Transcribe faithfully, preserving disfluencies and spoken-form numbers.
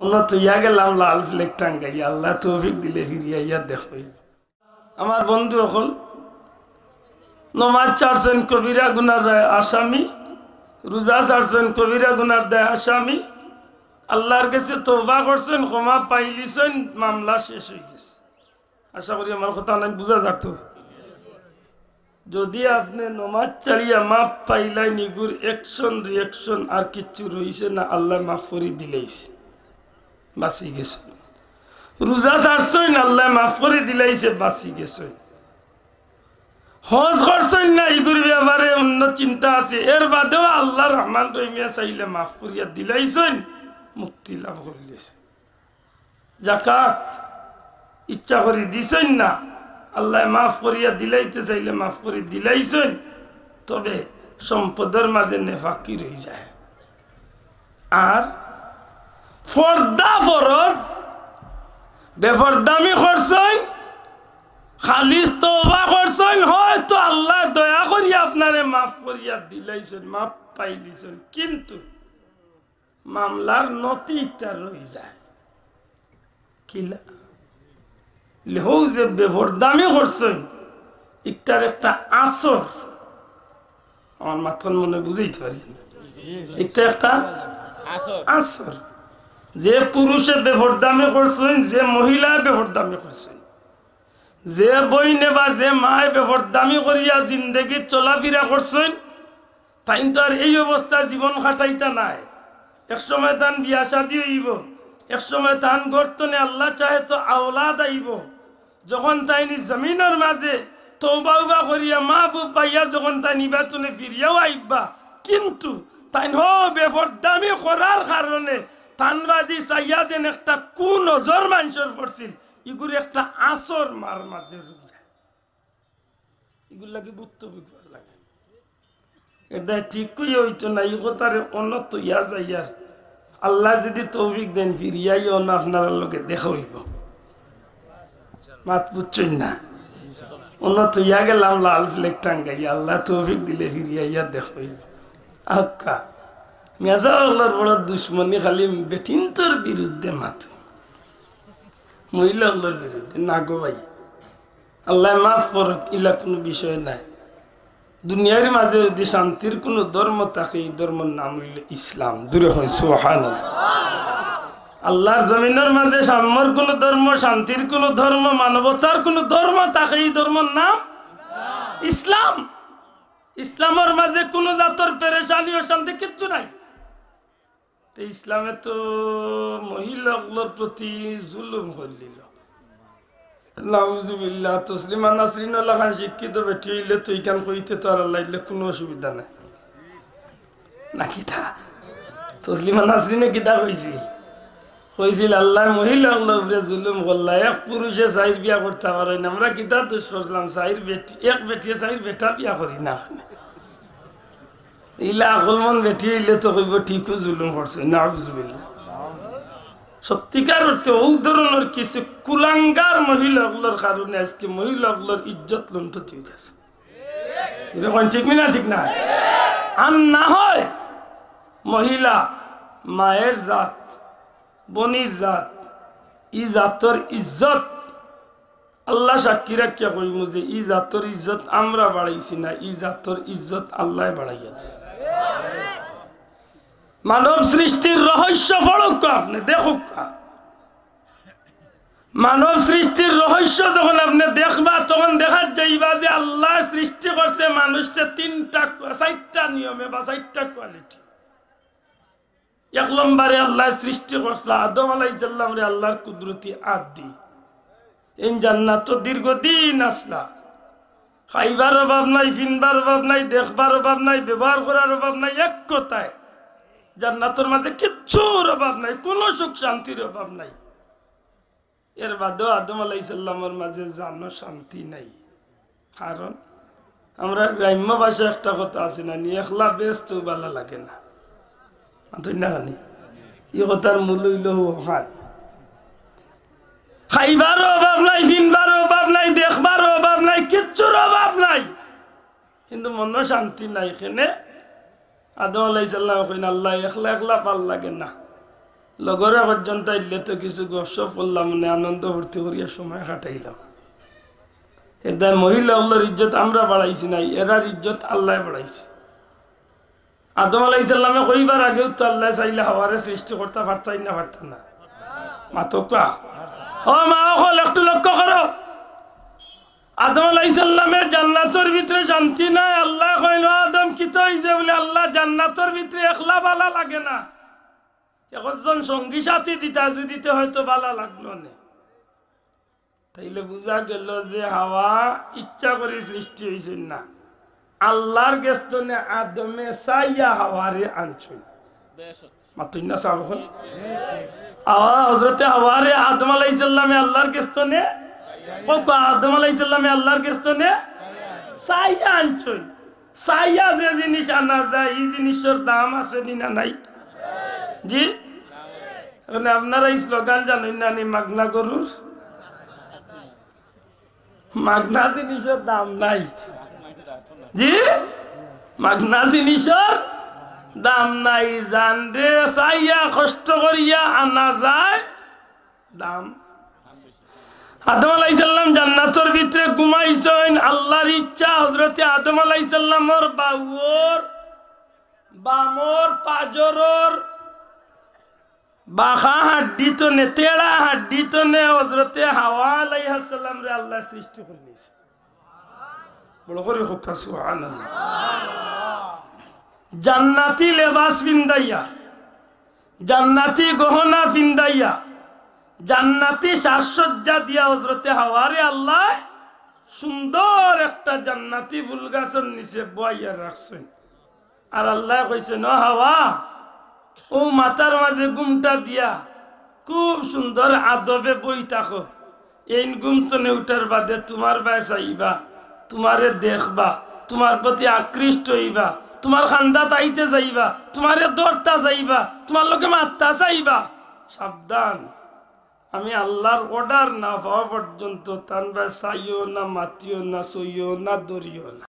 অনো থইয়া গেলাম লাল ফ্ল্যাগ টাঙ্গাইয়া, আল্লায় তৌফিক দিলে ফিরিয়া আইয়া দেখমু। আমার বন্ধু অকল, নমাজ ছাড়ছইন কবিরা গুনার আসামি, রোজা ছাড়ছইন কবিরা গুনার দায় আসামি, আল্লার গেছে তওবা করছইন, ক্ষমা পাইলিছইন, মামলা শেষ অইগেছে। আশা করি আমার কথা নাই বুঝা যার তো। যদি আপনে নমাজ ছাড়িয়া মাফ পাইলাইন, ইগুর action reaction আর কিচ্ছু রইছে না, আল্লায় মাফ করি দিলাইছে, বাঁচি গেছইন। রোজা ছাড়ছইন, আল্লায় মাফ করি দিলাইছে, বাঁচি গেছইন। হজ করছইন না, ইগুর ব্যাপারে অন্য চিন্তা আছে, এর বাদেও আল্লাহ রহমান রহিমে চাইলে মাফ করিয়া দিলাইছইন, মুক্তি লাভ করিলিছে। জাকাত ইচ্ছা করি দিছইন না, আল্লায় মাফ করিয়া দিলাইতে চাইলে মাফ করি দিলাইছইন, তবে সম্পদর মাঝে নেফাকি রই যায়। আর পর্দা ফরজ, বেপর্দামি করছইন, খালিস তওবা করছইন, হয়তো আল্লায় দয়া করি আপনারে মাফ করিয়া দিলাইছইন, মাফ পাইলিছইন, কিন্তু মামলার নথি ইকটা রই যায়। কিলা? লেহু যে বেপর্দামি করছইন, ইকটার একটা আসর, আমার মাতখান মনে বুঝাইতে পারি না। ইকটা একটা আসর। যে পুরুষে বেপর্দামি করছইন, যে মহিলায় বেপর্দামি করছইন, যে বইনে বা যে মায় বেপর্দামি করিয়া জিন্দেগিত চলাফিরা করছইন, তাইন তো আর এই অবস্থায় জীবন কাটাইতা নায়। এক সময় তান বিয়া শাদী অইবো, এক সময় তান ঘর তনে আল্লাহ চাহে তো আওলাদ আইবো। যখন তাইন জমিনর মাঝে তওবা উবা করিয়া মাফ পাইয়া যখন তাইন ইবার তনে ফিরিয়াও আইবা, কিন্তু তাইন হউ বেপর্দামি করার কারণে তান বাদি চাইয়া যেন একটা কুনজর মানষর পড়ছিল, ইগুর একটা আসর মার মাঝে রই যায়। ইগুর লাগি ভুক্তভোগী লাগে। এটা ঠিক কই অইতো না, ই কথারে অনো থইয়া যাইয়ার। আল্লায় যদি তৌফিক দেইন, ফিরিয়া আইয়া অনো আপনারার লগে দেখা অইবো। মাত বুঝছইন না? অনো থইয়া গেলাম লাল ফ্ল্যাগ টাঙ্গাইয়া, আল্লায় তৌফিক দিলে ফিরিয়া আইয়া দেখা অইবো। আক্কা, মিয়াসাব অকলর বড় দুশমনি, খালি বেটিন্তর বিরুদ্ধে মাতে, মহিলা অকলর বিরুদ্ধে না গো ভাই। আল্লায় মাফ করউক, ইলা কুনু বিষয় নায়। দুনিয়ার মাঝে যদি শান্তির কুনু ধর্ম থাকে, ই ধর্মর নাম অইলো ইসলাম। জোরে কইন সুবহানাল্লাহ। আল্লাহর জমিনর মাঝে সাম্যর কুনু ধর্ম, শান্তির কুনু ধর্ম, মানবতার কুনু ধর্ম থাকে, ই ধর্মর নাম ইসলাম। ইসলামর মাঝে কুনু জাতর পেরেশানি, অশান্তি কিচ্ছু নাই। তে ইসলামে তো মহিলা অকলর প্রতি জুলুম করিলিলো। নাউজুবিল্লাহ। তসলিমা নাসরিন লাখান শিক্ষিত বেটি অইলে তো ইখান কইতে তো আর আল্লাহ ইলে কুনু অসুবিধা নাই। না কিতা? তসলিমা নাসরিনে কিতা কইছিল? কইছিল, "আল্লায় মহিলা অকলর উপরে জুলুম করলা, এক পুরুষে চাইর বিয়া করতা পারইন, আমরা কিতা দুষ করছিলাম, চাইর বেটি, এক বেটিয়ে চাইর বেটা বিয়া করি না।" ইলা আকলমন বেটি অইলে তো কইবো, "ঠিকউ জুলুম করছইন।" নাউজুবিল্লাহ। সত্যিকার অর্থে অউ ধরনর কিছু কুলাঙ্গার মহিলা অকলর কারণে আইজকে মহিলা অকলর ইজ্জত লুণ্ঠিত অইযার। এরকম ঠিক নি না? ঠিক না? আর না হয় মহিলা মায়ের জাত, বনির জাত, ই জাতর ইজ্জত আল্লাহ সাক্ষী রাখিয়া কইমু যে ই জাতর ইজ্জত আমরা বাড়াইছি না, ই জাতর ইজ্জত আল্লায় বাড়াইয়া দিছে। মানব সৃষ্টির রহস্য পড়উক্কা আপনে, দেখউক্কা। মানব সৃষ্টির রহস্য যখন আপনে দেখবা, তখন দেখা যাইবা যে আল্লায় সৃষ্টি করছে মানুষরে তিনটা, চাইরটা নিয়মে বা চাইরটা quality। এক নম্বরে আল্লায় সৃষ্টি করছলা আদম আলাইহিস সালামরে আল্লাহর কুদরতি আত দি। এইন জান্নাতো দীর্ঘদিন আছলা। খাইবার অভাব নাই, ফিনবার অভাব নাই, দেখবার অভাব নাই, ব্যবহার করার অভাব নাই। এক কথায়, জান্নাতর মাঝে কিচ্ছুর অভাব নাই, কুনু সুখ শান্তির অভাব নাই। এর বাদেও আদম আলাইহিস সালামর মাঝে জানো শান্তি নাই। কারণ আমরা গ্রাম্য ভাষায় একটা কথা আছে না নি, "একলা বেহেস্তো ভালা লাগে না।" মাতইন না খানি? ই কথার মূল অইলো অখান। খাইবারও অভাব নাই, ফিনবারও অভাব নাই, দেখবারও অভাব নাই, কিচ্ছুর অভাব নাই, কিন্তু মনো শান্তি নাই। কেনে? আদম আলাইহিস সালামে কইন, "আল্লাহ, একলা একলা ভালা লাগে না।" লগরে পর্যন্ত আইলে তো কিছু গপসপ করলাম, মানে আনন্দ ফুর্তি করিয়া সময় কাটাইলাম। এদায় মহিলা অকলর ইজ্জত আমরা বাড়াইছি নাই, এরার ইজ্জত আল্লায় বাড়াইছে। আদম আলাইহিস সালামে কইবার আগেউ তো আল্লায় চাইলে হাওয়ারে সৃষ্টি করতা পারতা না, পারতা না? মাতউক্কা। ও মা অকল, একটু লক্ষ্য করো। আদম আলাইহিস সালামে জান্নাতর ভিতরে শান্তি নাই, আল্লায় কইন, "ও আদম, কিতা অইছে?" বুলে, "আল্লাহ, জান্নাতর ভিতরে একলা বালা লাগে না, একজন সঙ্গী সাথী দিতা, যুদি তে হয়তো বালা লাগলো নে।" তাইলে বুঝা গেল যে হাওয়া ইচ্ছা করি সৃষ্টি অইছে না, আল্লাহর গেছ থনে আদমে চাইয়া হাওয়ারে আনছইন। মাতইন না সাব অকল। হাওয়া, হযরতে হাওয়ারে আদম আলাইহিস সালামে আল্লাহর গেছ থনে, কউক্কা, আদম আলাইহিস সালামে আল্লাহর গেছ থনে চাইয়া আনছইন। চাইয়া যে জিনিস আনা যায়, ই জিনিসর দাম আছে নি না নাই? জি? এখন আপনারা ই স্লোগান জানইন না নি, মাগনা গরুর? মাগনা জিনিসর দাম নাই। জি? মাগনা জিনিসর দাম নাই। জানরে চাইয়া কষ্ট করিয়া আনা যায়, দাম। আদম আলাইহিস সালাম জান্নাতর ভিতরে ঘুমাইছইন, আল্লাহর ইচ্ছা, হযরতে আদম আলাইহিস সালামর বাউর, বামর, পাজরর, বাঁকা হাড্ডি থনে, তেড়া হাড্ডি থনে হযরতে হাওয়া আলাইহাস সালামরে আল্লায় সৃষ্টি করি নিছে। বড় করি কউক্কা সুবহানাল্লাহ। জান্নাতি লেবাস ফিন্দাইয়া, জান্নাতি গহনা ফিন্দাইয়া, জান্নাতি সাজসজ্জা দিয়া হযরতে হাওয়ারে আল্লায় সুন্দর একটা জান্নাতি ফুল গাছর নিচে বওয়াইয়া রাখছইন। আর আল্লায় কইছইন, "ও হাওয়া, অউ মাথার মাঝে ঘুমটা দিয়া খুব সুন্দর আদবে বই থাকো। এইন ঘুম থনে উঠার বাদে তুমার বায় চাইবা, তুমারে দেখবা, তুমার প্রতি আকৃষ্ট অইবা, তুমার কান্দাত আইতে যাইবা, তুমারে ধরতা যাইবা, তুমার লগে মাততা চাইবা। সাবধান, আমি আল্লাহর order না পাওয়া পর্যন্ত তান বায় চাইও না, মাতিও না, ছইও না, ধরিও না।"